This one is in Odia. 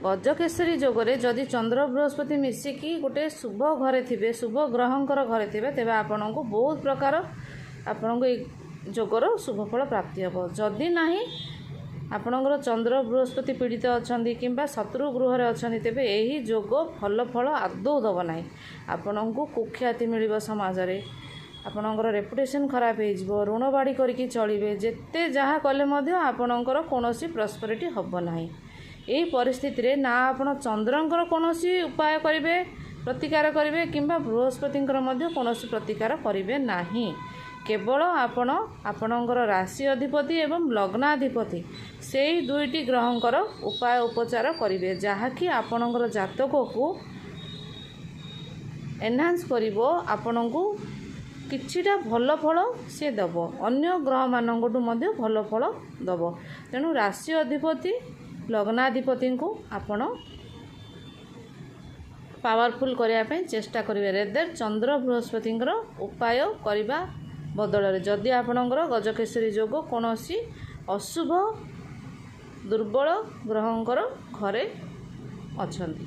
ଗଜକେଶରୀ ଯୋଗରେ ଯଦି ଚନ୍ଦ୍ର ବୃହସ୍ପତି ମିଶିକି ଗୋଟେ ଶୁଭ ଘରେ ଥିବେ, ଶୁଭ ଗ୍ରହଙ୍କର ଘରେ ଥିବେ, ତେବେ ଆପଣଙ୍କୁ ବହୁତ ପ୍ରକାର ଆପଣଙ୍କୁ ଏଇ ଯୋଗର ଶୁଭ ଫଳ ପ୍ରାପ୍ତି ହେବ। ଯଦି ନାହିଁ, ଆପଣଙ୍କର ଚନ୍ଦ୍ର ବୃହସ୍ପତି ପୀଡ଼ିତ ଅଛନ୍ତି କିମ୍ବା ଶତ୍ରୁ ଗୃହରେ ଅଛନ୍ତି, ତେବେ ଏହି ଯୋଗ ଭଲ ଫଳ ଆଦୌ ଦେବ ନାହିଁ। ଆପଣଙ୍କୁ କୁଖ୍ୟାତି ମିଳିବ ସମାଜରେ, ଆପଣଙ୍କର ରେପୁଟେସନ୍ ଖରାପ ହେଇଯିବ, ଋଣ ବାଡ଼ି କରିକି ଚଳିବେ, ଯେତେ ଯାହା କଲେ ମଧ୍ୟ ଆପଣଙ୍କର କୌଣସି ପ୍ରସ୍ପରିଟି ହେବ ନାହିଁ। ଏହି ପରିସ୍ଥିତିରେ ନା ଆପଣ ଚନ୍ଦ୍ରଙ୍କର କୌଣସି ଉପାୟ କରିବେ, ପ୍ରତିକାର କରିବେ, କିମ୍ବା ବୃହସ୍ପତିଙ୍କର ମଧ୍ୟ କୌଣସି ପ୍ରତିକାର କରିବେ ନାହିଁ। କେବଳ ଆପଣ ଆପଣଙ୍କର ରାଶି ଅଧିପତି ଏବଂ ଲଗ୍ନାଧିପତି ସେଇ ଦୁଇଟି ଗ୍ରହଙ୍କର ଉପାୟ ଉପଚାର କରିବେ, ଯାହାକି ଆପଣଙ୍କର ଜାତକକୁ ଏନହାନ୍ସ କରିବ, ଆପଣଙ୍କୁ କିଛିଟା ଭଲ ଫଳ ସିଏ ଦେବ, ଅନ୍ୟ ଗ୍ରହମାନଙ୍କଠୁ ମଧ୍ୟ ଭଲ ଫଳ ଦେବ। ତେଣୁ ରାଶି ଅଧିପତି ଲଗ୍ନାଧିପତିଙ୍କୁ ଆପଣ ପାୱାରଫୁଲ୍ କରିବା ପାଇଁ ଚେଷ୍ଟା କରିବେ, ରେଦର ଚନ୍ଦ୍ର ବୃହସ୍ପତିଙ୍କର ଉପାୟ କରିବା ବଦଳରେ, ଯଦି ଆପଣଙ୍କର ଗଜକେଶରୀ ଯୋଗ କୌଣସି ଅଶୁଭ ଦୁର୍ବଳ ଗ୍ରହଙ୍କର ଘରେ ଅଛନ୍ତି।